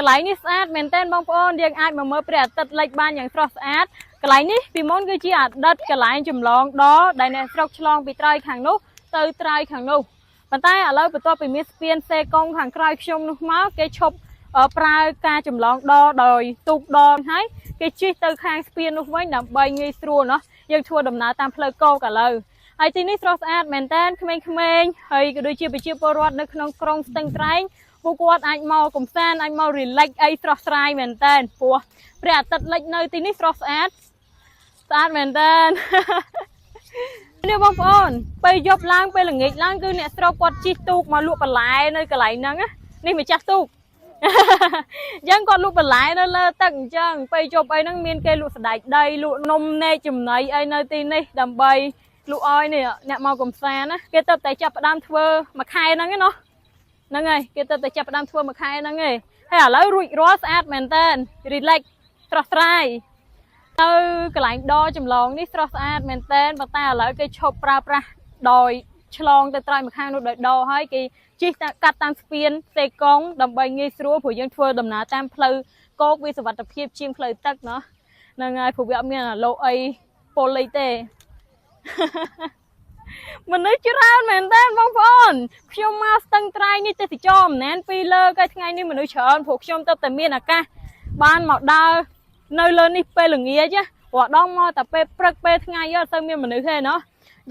កន្លែងនេះស្អាតមែនទែនបងប្អូនយើងអាចមកមើលព្រះអាទិត្យលិចបានយ៉ាងស្រស់ស្អាតកន្លែងនេះពីមុនគឺជាអតីតកន្លែងចម្លងដដែលអ្នកស្រុកឆ្លងពីត្រើយខាងនោះទៅត្រើយខាងនោះប៉ុន្តែឥឡូវបន្ទាប់ពីមានស្ពានសេកុងខាងក្រោយខ្ញុំនោះមកគេឈប់ប្រើការចម្លងដដោយទូកដហើយគេជិះទៅខាងស្ពាននោះវិញដើម្បីងាយស្រួលណោះយើងធ្វើដំណើរតាមផ្លូវគោកឥឡូវហើយទីនេះស្រស់ស្អាតមែនតើក្មេងៗហើយក៏ដូចជាប្រជាពលរដ្ឋនៅក្នុងក្រុងស្ទឹងត្រែងពួកគាត់អាចមកកំសាន្តអាចមក relax អីស្រស់ស្រាយមែនតើព្រោះព្រះអាទិត្យលិចនៅទីនេះស្រស់ស្អាតស្អាតមែនតើ នេះបងប្អូនពេលយប់ឡើងពេលល្ងាចឡើងគឺអ្នកស្រុកគាត់ជិះទូកមកលក់បន្លែនៅកន្លែងហ្នឹងណានេះម្ចាស់ទូក អញ្ចឹងគាត់លក់បន្លែនៅលើទឹកអញ្ចឹងពេលយប់អីហ្នឹងមានគេលក់សណ្ដែកដីលក់នំនែកចំណីអីនៅទីនេះដើម្បីលក់ឲ្យនេះអ្នកមកកំសាន្តណាគេទៅតែចាប់ផ្ដើមធ្វើមួយខែហ្នឹងឯណោះហ្នឹងហើយគេទៅតែចាប់ផ្ដើមធ្វើមួយខែហ្នឹងឯងហើយឥឡូវរួចរាល់ស្អាតមែនតើ relax ស្រស់ស្រាយ ទៅកន្លែងដចម្លងនេះស្រស់ស្អាតមែនតើប៉ុន្តែឥឡូវគេឈប់ប្រើប្រាស់ដោយឆ្លងទៅត្រើយម្ខាងនោះដោយដហើយគេជិះកាត់តាមស្ពានសេកុងដើម្បីងាយស្រួលព្រោះយើងធ្វើដំណើរតាមផ្លូវគោកវាសុវត្ថិភាពជាងផ្លូវទឹកណោះហ្នឹងហើយព្រោះវាអត់មានអាលោអីពលអីទេ មនុស្សច្រើនមែនតើបងប្អូនខ្ញុំមកស្ទឹងត្រែងនេះទេសចរមិនមែនពីរលើកហើយថ្ងៃនេះមនុស្សច្រើនព្រោះខ្ញុំទៅតែមានឱកាសបានមកដើរនៅលើនេះពេលល្ងាចណាព្រោះដងមកតែពេលព្រឹកពេលថ្ងៃអត់សូវមានមនុស្សទេណោះ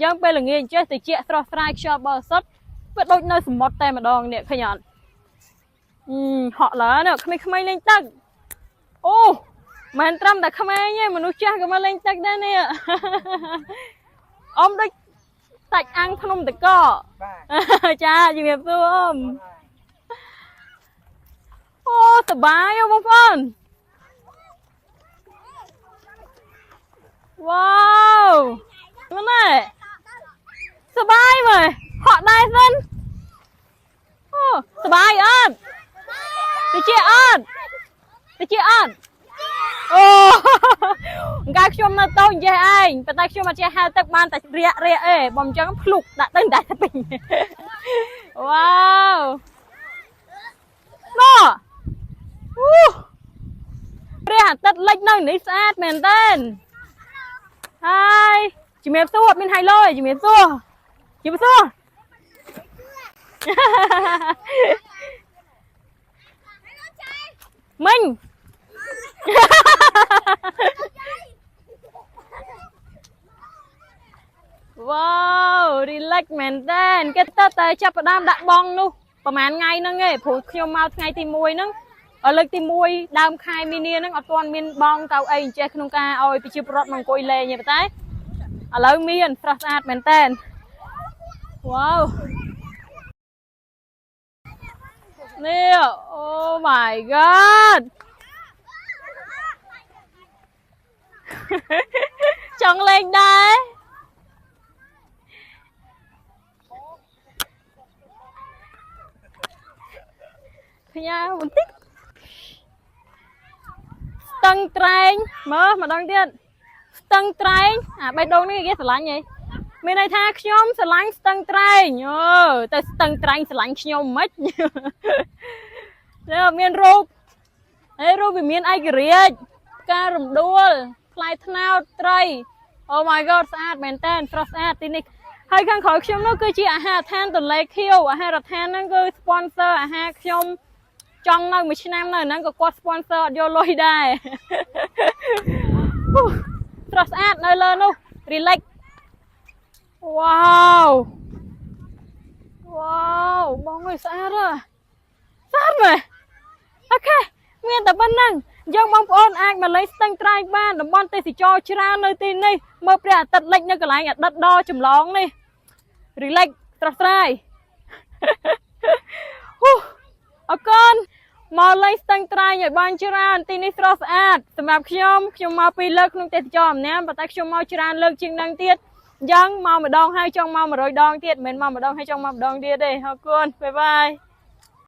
យើងពេលល្ងាចអញ្ចេះតិចស្រស់ស្រាយខ្យល់បរិសុទ្ធវាដូចនៅសមុទ្រតែម្ដងនេះឃើញអត់អឺហក់ឡើនេះក្មេងៗលេងទឹកអូមិនត្រឹមតែក្មេងទេមនុស្សចាស់ក៏មកលេងទឹកដែរនេះ អ៊ំដូចសាច់អាំងភ្នំតក បាទ ចាជំរាបសួរអ៊ំអូសប្បាយអូបងប្អូនវ៉ាវមែនទេសប្បាយមើលហក់ដែរសិនអូសប្បាយអត់តិចអត់តិចអត់អូអង្ការខ្ញុំនៅតូចនិយាយឯងប៉ុន្តែខ្ញុំអត់ចេះហែលទឹកបានតែរាក់រាក់ឯងបើមិនចឹងភ្លុកដាក់ទៅដែរពេញវ៉ាវណោះអូព្រះអាទិត្យលិចនៅនេះស្អាតមែនទែនហើយជំរាបសួរអត់មានហៃឡូទេជំរាបសួរជំរាបសួរ មិញ វ៉ាវ relax មែនតើគេទៅតែចាប់ផ្ដើមដាក់បងនោះប្រហែលថ្ងៃហ្នឹងឯងព្រោះខ្ញុំមកថ្ងៃទី1ហ្នឹងលើកទី1ដើមខែមីនាហ្នឹងអត់ទាន់មានបងកៅអីអញ្ចេះក្នុងការឲ្យប្រជាពលរដ្ឋមកអង្គុយលេងទេប៉ុន្តែឥឡូវមានស្រស់ស្អាតមែនតើវ៉ាវនេះ Oh my God ចង់លេងដែរ ផ្ញើបន្តិចស្ទឹងត្រែងមើលម្ដងទៀតស្ទឹងត្រែងអាបេះដូងនេះគេស្រឡាញ់ហីមានន័យថាខ្ញុំស្រឡាញ់ស្ទឹងត្រែងអូតែស្ទឹងត្រែងស្រឡាញ់ខ្ញុំមិន នេះមានរូបហើយរូបវិមានឯករាជ្យផ្ការរំដួលផ្លែត្នោតត្រី Oh my God ស្អាតមែនតើស្រស់ស្អាតទីនេះហើយខាងក្រោយខ្ញុំនោះគឺជាអាហារដ្ឋានទន្លេខៀវអាហារដ្ឋានហ្នឹងគឺ sponsor អាហារខ្ញុំចង់នៅមួយឆ្នាំនៅហ្នឹងក៏គាត់ sponsor អត់យកលុយដែរ ស្រស់ស្អាតនៅលើនោះ relax វ៉ាវវ៉ាវបងអើយស្អាតហ៎ស្អាតមែន OK មានតែប៉ុណ្្នឹងយើងបងប្អូនអាចមកលេងស្ទឹងត្រែងបានតំបន់ទេសចរច្រើននៅទីនេះមើលព្រះអាទិត្យលិចនៅកន្លែងអតីតដចម្លងនេះ relax ស្រស់ស្រាយ ហ៊ូអរគុណមកលេងស្ទឹងត្រែងឲ្យបានច្រើនទីនេះស្រស់ស្អាតសម្រាប់ខ្ញុំខ្ញុំមកពីរលើកក្នុងទេសចរម្នាក់ប៉ុន្តែខ្ញុំមកច្រើនលើកជាងនឹងទៀតអញ្ចឹងមកម្ដងហើយចង់មក100ដងទៀតមិនមែនមកម្ដងហើយចង់មកម្ដងទៀតទេអរគុណ bye bye.